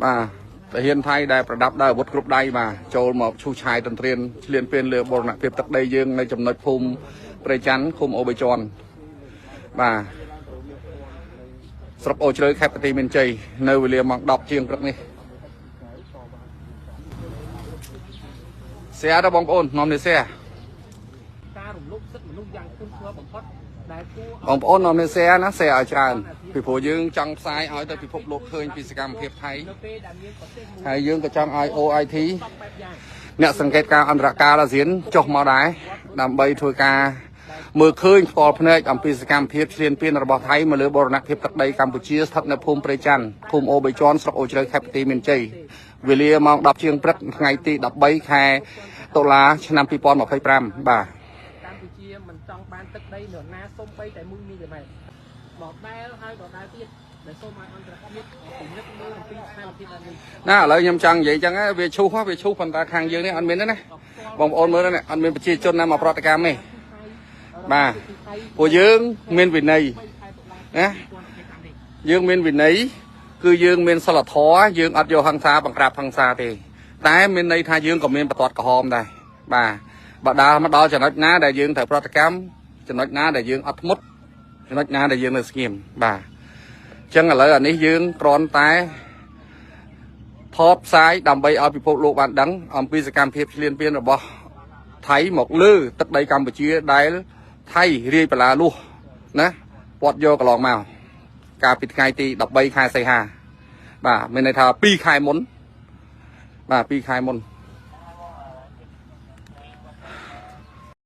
បាទទាហានថៃដែលប្រដាប់ដោយអាវុធគ្រប់ដៃបាទចូលមកឈូសឆាយទន្ទ្រានឈ្លានពានលើបូរណភាពទឹកដីយើងនៅចំណុចភូមិព្រៃច័ន្ទឃុំអូបីជាន់បាទស្រុកអូជ្រៅខេត្តបន្ទាយមានជ័យនៅវេលាម៉ោង10ជាងព្រឹកនេះ share ដល់បងប្អូននាំនេះ share ការរំលោភសិទ្ធិមនុស្សយ៉ាងធ្ងន់ធ្ងរបំផុតដែលគួរ បងប្អូននាំនេះ share ណា share ឲ្យច្រើនពីព្រោះយើងចង់ផ្សាយឲ្យទៅពិភពលោកឃើញពីសកម្មភាពថៃ នៅពេលដែលមានប្រទេសមួយ ហើយយើងក៏ចង់ឲ្យ OIT សពបែបយ៉ាង អ្នកសង្កេតការណ៍អន្តរការអាស៊ានចុះមកដែរដើម្បីធ្វើការមើលឃើញផ្ទាល់ភ្នែកអំពីសកម្មភាពឈ្លានពានរបស់ថៃមកលើបូរណភាពទឹកដីកម្ពុជាស្ថិតនៅភូមិព្រៃច័ន្ទភូមិអូបីជាន់ស្រុកអូជ្រៅខេត្តបន្ទាយមានជ័យវេលាម៉ោង10ជាងព្រឹកថ្ងៃទី13ខែតុលាឆ្នាំ2025បាទ កម្ពុជាមិនចង់បានទឹកដីនរណាសូម្បីតែ1មីលីម៉ែត្រដដែលហើយដដែលទៀតដែលសូមឲ្យអន្តរជាតិពិនិត្យមើលអំពីស្ថានភាពបែបនេះ ណាឥឡូវខ្ញុំចង់និយាយចឹងណាវាឈូសហ៎វាឈូសប៉ុន្តែខាងយើងនេះអត់មានទេណាបងប្អូនមើលនេះអត់មានប្រជាជនណាមកប្រតិកម្មទេបាទពួកយើងមានវិន័យណាយើងមានវិន័យគឺយើងមានសិលធម៌យើងអត់យកហិង្សាបង្ក្រាបហិង្សាទេតែមានន័យថាយើងក៏មានបន្ទាត់ក្រហមដែរបាទបើដើរមកដល់ចំណុចណាដែលយើងត្រូវប្រតិកម្មចំណុចណាដែលយើងអត់ធ្មត់ចំណុចណាដែលយើងនៅស្ងៀមបាទអញ្ចឹងឥឡូវអានេះយើងគ្រាន់តែ ថតផ្សាយដើម្បីឲ្យពិភពលោកបានដឹងអំពីសកម្មភាពឈ្លានពានរបស់ថៃមកលើទឹកដីកម្ពុជាដែលថៃរាយបន្លាលួសណាពាត់យកកន្លងមកកាលពីថ្ងៃទី13ខែសីហាបាទមានន័យថា2ខែមុនបាទ2ខែមុន